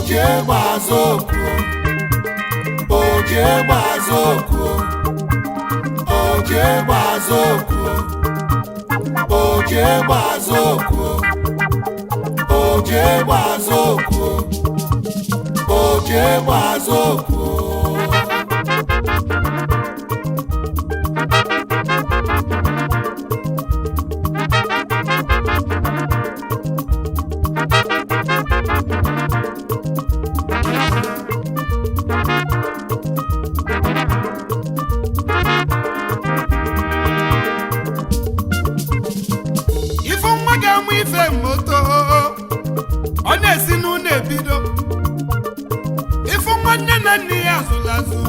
Oji egbe azụ okwu, oji egbe azụ okwu, oji egbe azụ okwu, oji egbe azụ okwu, oji egbe azụ okwu, oji egbe azụ okwu. Ifu nwa ga-amụ ife moto, ọ na-esi n'ụlọ ebido. Ifu nwanne na nne ya azụrụ azụ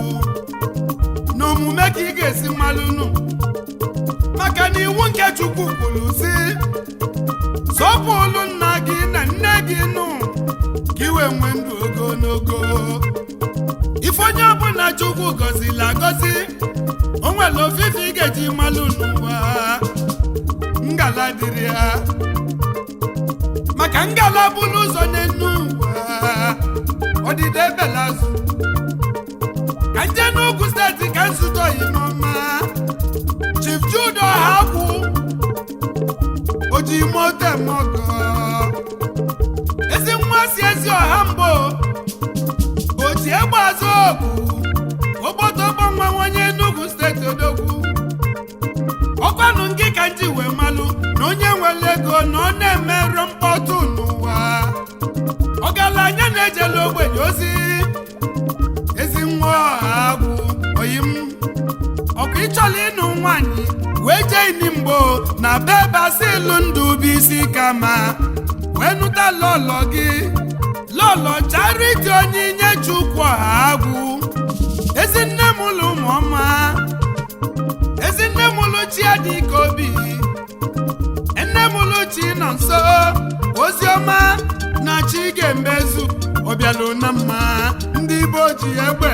na omume ka ị ga-esi malụnụ, maka na iwu nke Chukwu kwuru si sọpụlụ nna gị na nne gị nụ ka iwe nwee ndụ ogologo. Ife onye ọbụla Chukwu gọziri agọzi, o nwere ofufe ị ga-eji malụ n'ụwa. Ngala dịrị ya, maka ngala bụlụ ụzọ n'enu ụwa, ọdịda ebela azụ. Ka nje n'Ugwu Steeti ka nzute oyimọma Chief Jude Ọhakwu, oji moto eme ọgọ, ezi nwa si ezi ọha mbụ, oji egbe azụ ọgụ, ogbotogbo nwa onye Enugu Steeti odogwu. Ọkwanụ nke ka nji wee malụ na onye nwere ego na ọ na-emerụ mkpọtụ n'ụwa. Ọgaranya na-ejela ogbenye ozi, ezi nwa ọha agwụ oyim. Ọkụ ịchọla ịnụ nwaanyị wee jee ini mgbo na be basilu ndụ bụ isi kama wee nụta lọlọ gị, lọlọ Charity Onyinye Chukwu ọha agwụ, ezi nne m ụlọ ụmụọma, ezi nne m ụlụ chi adịghị obi, nne m ụlụ chi nọ nso, oziọma na chi ga-emezu ọbịalụ na mma. Ndị Igbo ji egbe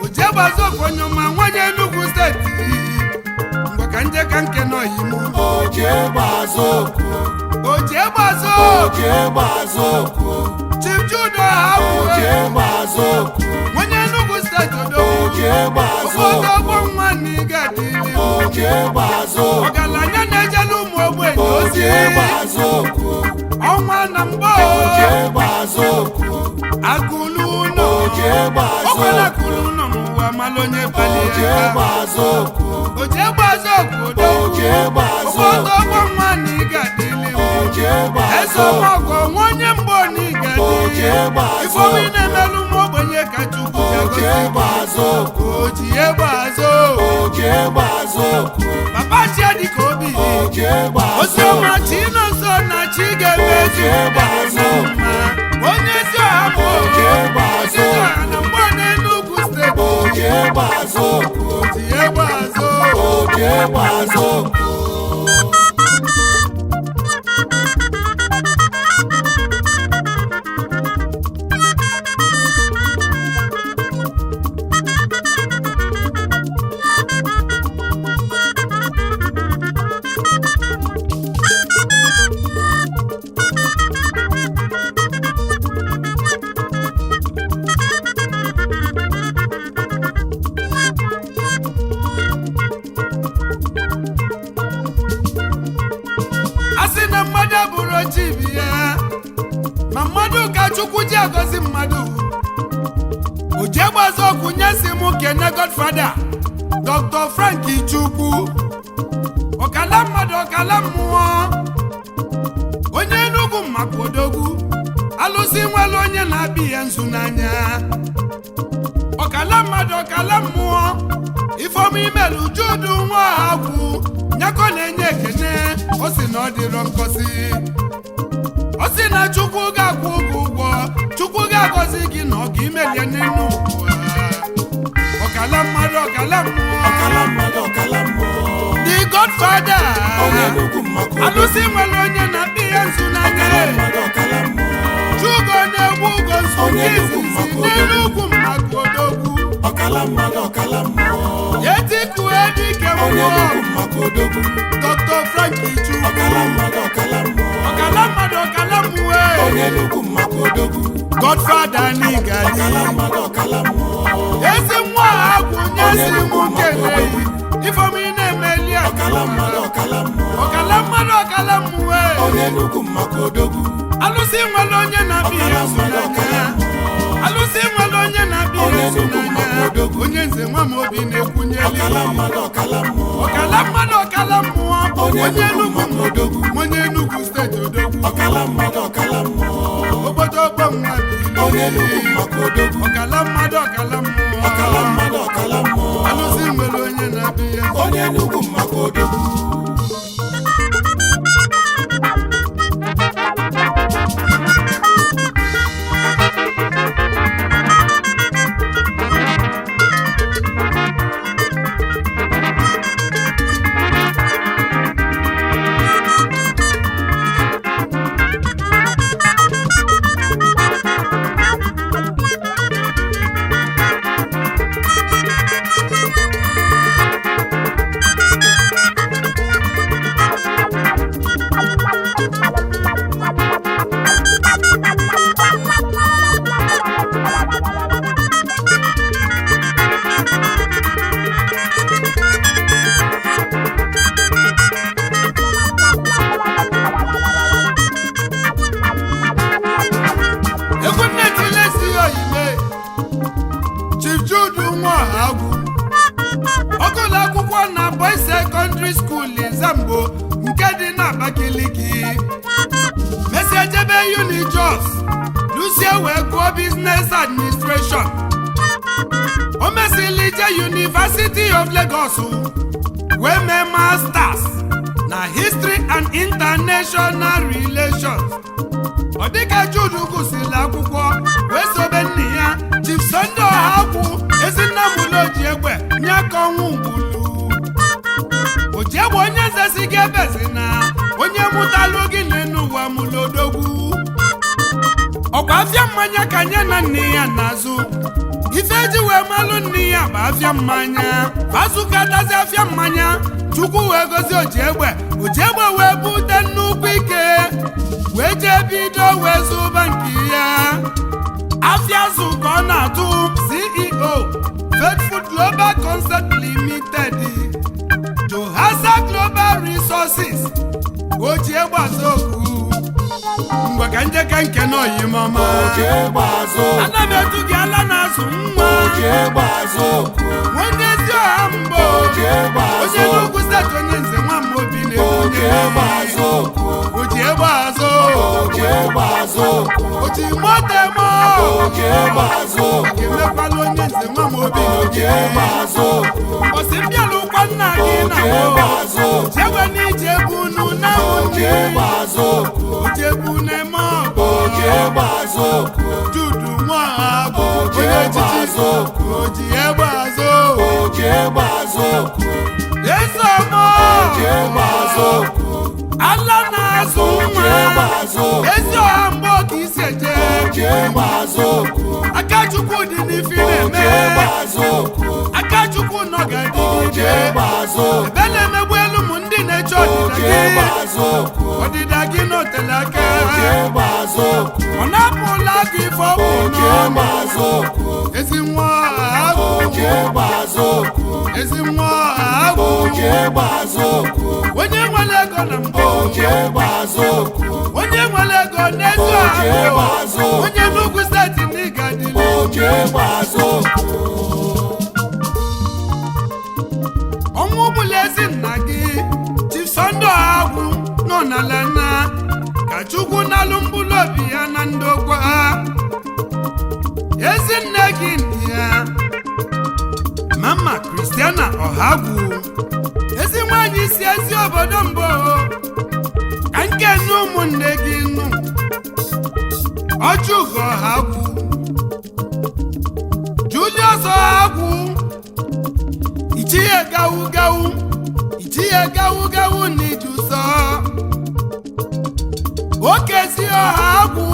oji egbe azụ onye ọma nwanye Enugu Steeti. Ngwa ka nje ka nke nọyi m. Oji egbe azụ okwu, oji egbe azụ, oji egbe azụ okwu, Chief Jude Ọhakwu, oji egbe azụ okwu, nwanye Enugu Steeti odogwu, oji egbe azụ obodo okwu, ọgbọ nwa na ịga dịrị, oji egbe azụ okwu, ọgaranya na-ejela ụmụ ogbenye oji ozi, egbe azụ okwu, ọnwa na mgba, oji egbe azụ okwu, akụlụ ụlọ, oji egbe azụ ọkwala okwu, akụlụ ụlọ n'ụwa malụ onye oji kpalie egbe azụ okwu, oji egbe azụ obodo, oji egbe azụ obodo okwu, ọgbọ nwa na ịga dịrị, oji egbe eze azụ okwu, ọmọgọ nwa onye mgbo na ịga oji dịrị, egbe azụ ifeomi okwu, na-emelụ ụmụ ogbenye ka Chukwu oji ji egbe azụ okwu, oji egbe azụ, oji egbe azụ okwu, papa chi adịka obi, oji egbe azụ oziọma okwu, chi nọ nso na chi ga-emezu Oji egbe azụ mma, onye ezi ọha bụ Oji egbe azụ ezi ọha na mgbe n'Enugu Steeti, oji egbe azụ okwu, oji egbe azụ. Oji egbe azụ okwu. A sị na mmadụ abụrụ chi ibe ya, ma mmadụ ka Chukwu ji agọzi mmadụ. Oji egbe azụ ọkụ nye si mụ kene Godfather Dr. Frank Chukwu, ọkala mmadụ ọkala mmụọ, onye Enugu maka odogwu, alụsị nwere onye na-abịa ya nzu n'anya, ọkala mmadụ ọkala mmụọ. Ifeọma imelu Jude nwa ọhagwụ nyakọ na-enye ekene, ọ sị na ọ dịrọ nkọsi, ọ sị na Chukwu ga-akwụ ụgwọ ụgwọ, Chukwu ga-agọzi gị na ọ ga-imelie n'elu ụwa. Ọkala mmadụ ọkala mmụọ, Ọkala mmadụ ọkala mmụọ, the Godfather, onye Enugu maka odogwu, alụsị nwere onye na-akpị ya nzu n'anya, ọkala mmadụ ọkala mmụọ, Chugo na-egbu ugo nzu Onye nke Enugu izizi maka odogwu. n'Enugwu maka odogwu. Ọkala mmadụ ọkala mmụọ, Etikue dike Onye mmụọ. Enugu maka odogwu. Dr. Frank Ichu. Ọkala mmadụ, ọkala mmụọ. Ọkala mmadụ, ọkala mmụọ. Onye Enugu maka odogwu. Godfather Nigadi. Ọkala mmadụ, ọkala mmụọ. Ezi nwa agwụ nye si mụ keneyi. Ifeomi na-emeli Ọkala mmadụ, ọkala mmụọ. Ọkala mmadụ, ọkala mmụọ. Onye Enugu maka odogwu. Alụsị nwere onye na-abịa Ọkala ihe mmadụ, ọkala n'anya. mmụọ. Alụsị nwere onye na-abịa Onye ihe Enugu maka n'anya. odogwu. Onye nze nwa m obi na-ekwunyeli. Ọkala mmadụ, ọkala mmụọ. Ọkala mmadụ, ọkala mmụọ. Onye Onye Enugu Enugu maka odogwu. Onye Enugu steeti odogwu. Ọkala mmadụ, ọkala mmụọ. Obodo ọgbọ nwa bili. Onye Enugu maka odogwu. Ọkala mmadụ, ọkala mmụọ. Ọkala mmadụ, ọkala mmụọ. Alụsị nwere onye na-abịa ya. Onye Enugu maka odogwu. Egwu nne tilesi oyime. Chief Jude Nwaagwụ. Ọgụlụ akwụkwọ na Boys Secondary School Izambo nke dị n'Abakaliki. Mesịa jebe Unijos, Lucie wee gụọ Business Administration. O mesịrị je University of Lagos wee mee Masters na History and International Relations. Ọ dịka Jude gụsịrị akwụkwọ wee sobe nne ya Chief Sunday Ọhagwụ, ezinna mụlụ oji egbe nye aka ọnwụ mgbulu oji egbe, onye nze si gị ebezi na onye mụtalụ gị n'enu ụwa mụlụ odogwu. Ọkwa afịa mmanya ka nye na nne ya n'azụ ife eji wee malụ nne ya bụ afịa mmanya. Fazukatazi afịa mmanya, Chukwu wee gozi oji egbe. Oji egbe wee bute nnukwu ike wee jee bido wee zụba nke ya afịa zụ ka ọ na-atụ. CEO, Faithful Global Concept Limited, Johasa Global Resources. Oji egbe azọgwu ngwa ka njeka nke n'oyimọma. Oji egbe azụ okwu. Ana m etu gị ala na-azụ nwa. Oji egbe azụ okwu. Onye ezi ọha mbụ. Oji egbe Onye azụ n'ugwu steeti, onye nze nwa m obi Oji na-ekwunye. egbe azụ okwu. Oji egbe azụ. Oji egbe azụ okwu. Oji moto eme. Oji egbe azụ okwu. Emekwala onye nze nwa m obi. Oji egbe azụ okwu. Ọsị mbịala ụkwa nna gị na Oji egbe azụ okwu. Jegbe n'ije egwu unu na Oji egbe azụ okwu. Oji egwu na-eme ọgụ. Oji egbe azụ okwu. Judu nwa agụ. Oji Onye egbe echichi. azụ okwu. Oji egbe azụ. Oji egbe azụ okwu. Eze ọma. Oji egbe azụ okwu. Ala na-azụ Oji egbe nwa. azụ okwu. Ezi ọha mgbe ọka isi eje. Oji egbe azụ okwu. Aka Chukwu dị n'ife ị Oji egbe na-eme. azụ okwu. Aka Chukwu nọ Oji ga-adịgide. egbe azụ okwu. Ebe na-emegbu elu m ndị na-eche Oji ọdịda egbe gị. azụ okwu. Ọdịda gị n'otele aka. Oji egbe azụ okwu. Ọ na-apụla gị ife ọ bụ Oji egbe n'ọnụ. azụ okwu. Ezi nwa agwụ. Oji egbe azụ okwu. Ezi nwa agwụ. Oji egbe azụ okwu. Onye nwere ego na mbụ. Oji egbe azụ okwu. Onye nwere ego n'ezi Oji egbe agwụ. azụ okwu. Onye n'ugwu steeti n'ịga dịle. Oji egbe azụ okwu. Ọnwụ gbula ezi nna gị Chief Sunday Agwụ nọ n'ala nna ka Chukwu n'alụ mkpụrụ obi ya na ndokwa. Ezi nne gị ndị ya Mama Christiana Ọhagwụ, ezi nwanyị si ezi obodo mbụ ka nke nne ụmụnne gị nụ Ọchụgo Ọhagwụ, Julius Ọhagwụ, Ichie gawu gawu, Ichie gawu gawu n'ijusọ Okezi Ọhagwụ,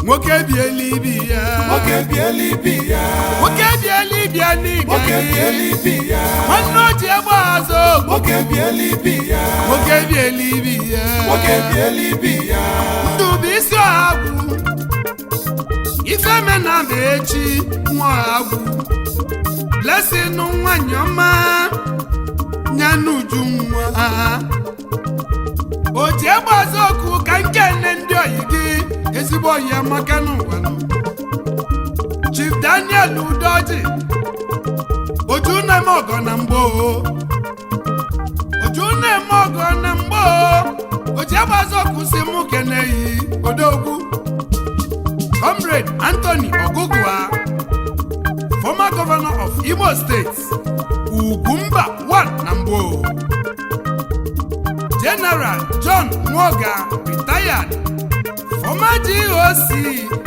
nwoke biela ibi ya. Nwoke biela ibi ya. Nwoke biela dibịa Nwoke n'igadi. biela ibi ya. Nwanne oji egbe azụ okwu. Nwoke biela ibi ya. Nwoke biela ibi ya. Nwoke biela ibi ya. Ndụ bụ isi ọhagwụ. Ifeme na ama echi nwa ọhagwụ. Blessing nwanyị ọma nyanuju nwa. O ji egbe azụ okwu ka nke nne ndị oyi gị ezigbo oyi amaka n'ụwa nọ. Chief Daniel Udoji, oju na-eme ọgọ na mgbo, oju na-eme ọgọ na mgbo, oji egbe azụ okwu si mụ keneyi odogwu. Comrade Anthony Ogugua, former governor of Imo State, Ugwumba 1 na mgbo. General John Nwoga, retired, former GOC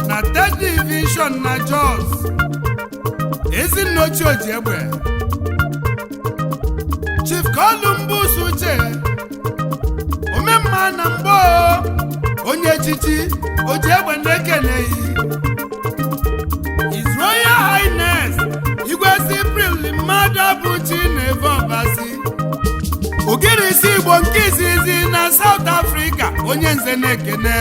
na Third Division na Jos, Ezinne ochie Ojiegbe. Chief Columbus Uche, omemma na mgbo, onye echichi Ojiegbe na-ekeneghị. His Royal Highness Igwe Cyprian Mmadụabụchi na-eve Ọbasi, Ogirisi Igbo nke izizi na South Africa, onye nze na-ekene.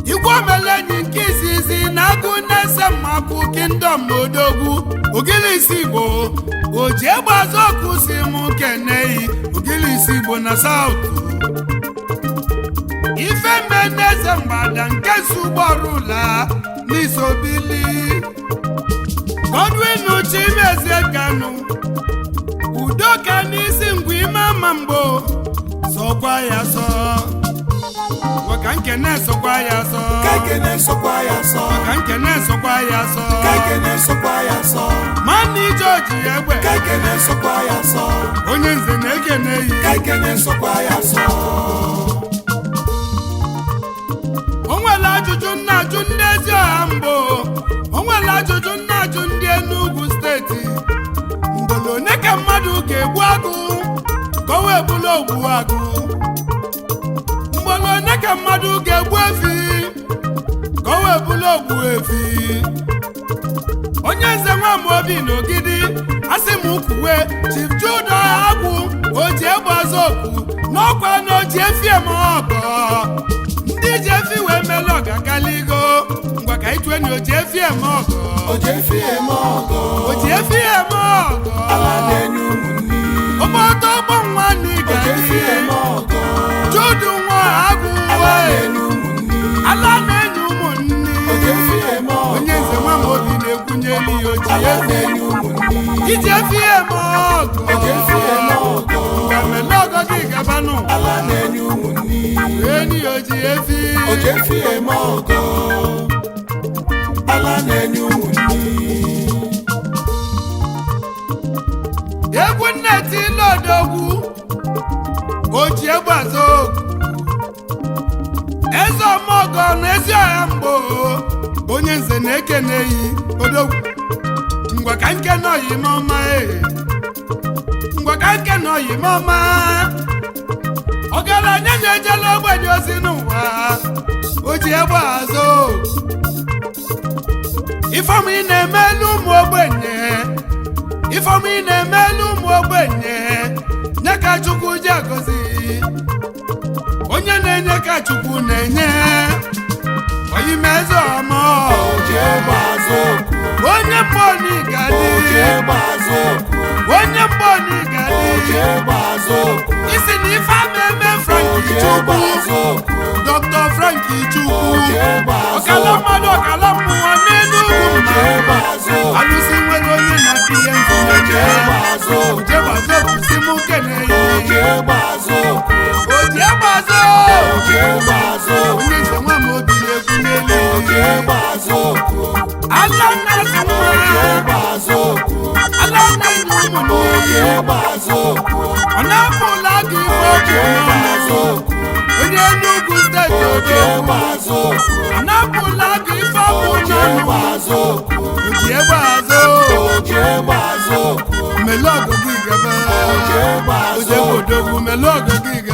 Igwe Omelenyi nke izizi na Agụ na-ese Mmakwu Kingdom, odogwu Ogirisi Igbo, oji egbe azụ ọkụ si mụ keneyi Ogirisi Igbo na South. Ife meneze mgbada nke sugborula n'isobili. Godwin Chimezie Kanu, udoka n'isi ngwa ime ama mgbo, sọkwa ya sọ maka nkene, sọkwa ya sọ. Ka ekene sọkwa ya sọ. Maka nkene, sọkwa ya sọ. Ka ekene sọkwa ya sọ. Manni George Egbe. Ka ekene sọkwa ya sọ. Onye nze na-ekene yi. Ka ekene sọkwa ya sọ. O nwere ajụjụ nna ajụ ndị ezi ọha mbụ. O nwere ajụjụ nna ajụ ndị Enugu Steeti. Mgbolo one ka mmadụ ga-egbu agụ ka o wee bụrụ ogbu agụ? Mgbolo one ka mmadụ ga-egbu efi ka o wee bụrụ ogbu efi? Onye nze Nwamobi na Ogidi asị m kwuwe, Chief Jude Agwụ, o ji egbe azụ okwu n'ọkwa na o ji efi eme ọgọ. Ndị ji efi wee mele ọgakaligo. Ngwa, ka itue na o ji efi eme ọgọ. O ji efi eme ọgọ. O ji efi eme ọgọ. Ala na-enye ụmụnni. Ọgbọtọ ọgbọ nwa na O ji efi eme ọgọ. Jude nwa Agwụ. Ala na-enye ụmụnni. Ala na-enye ụmụnni. O ji efi eme ọgọ. Onye nze Nwamobi na-ekwunyeli ya oji Ala efi. na-enye ụmụnni. Iji efi eme ọgọ. O ji efi eme ọgọ. Gamele ọgọ gị gabanụ. Ala na-enye ụmụnni. Eni oji efi. O ji efi eme ọgọ. Ala na-enye ụmụnni. Egwu nneti lodogwu, oji egbe azụ okwu. Eze ọmọgọ na ezi ọha mgbo, onye nze na-ekene yi odogwu. Ngwa, ka nke nọyi m ọma e. Ngwa, ka nke nọyi m ọma. Ọgaranya na-ejela ogbenye ozi n'ụwa, o ji egbe azụ okwu. Ifeọma ị na-emelu ụmụ ogbenye, ifeọma ị na-emelu ụmụ ogbenye, nye ka Chukwu ji agọzi. Onye na-enye ka Chukwu na-enye. Oyimeze ọma. O ji egbe azụ okwu. Onye mbọni O ji ga-adị. egbe azụ okwu. Onye mbọni O ji ga-adị. egbe azụ okwu. Isi na ife ama eme O Frank ji egbe Chukwu. azụ okwu. Dr. Frank Chukwu. O ji egbe azụ ọkala okwu. mmadụ, ọkala mmụọ n'elu O ugwu. ji egbe azụ okwu. Alụsị nwere onye na-apị ihe O ji egbe azụ okwu. Ojegbazo si mụ kene. O ji egbe azụ okwu. Oji egbe azụ. O ji egbe azụ okwu. Onye nze nwa m obi na-ekwu n'elu. O ji egbe azụ okwu. Ala nna azụ O ji nwa. egbe azụ okwu. Ala nna enyi ụmụnne. O ji egbe azụ okwu. Ọ na-apụla gị ife O obi ji egbe n'ọnụ. azụ okwu. Onye Enugu Steeti, O ji odogwu. egbe azụ okwu. Ọ na-apụla gị ife O ọbụ ji n'ọnụ. egbe azụ okwu. Oji egbe azụ. O ji egbe azụ okwu. Mele ọgụ gị gaba. O ji egbe azụ Oje okwu. odogwu, mele ọgụ gị.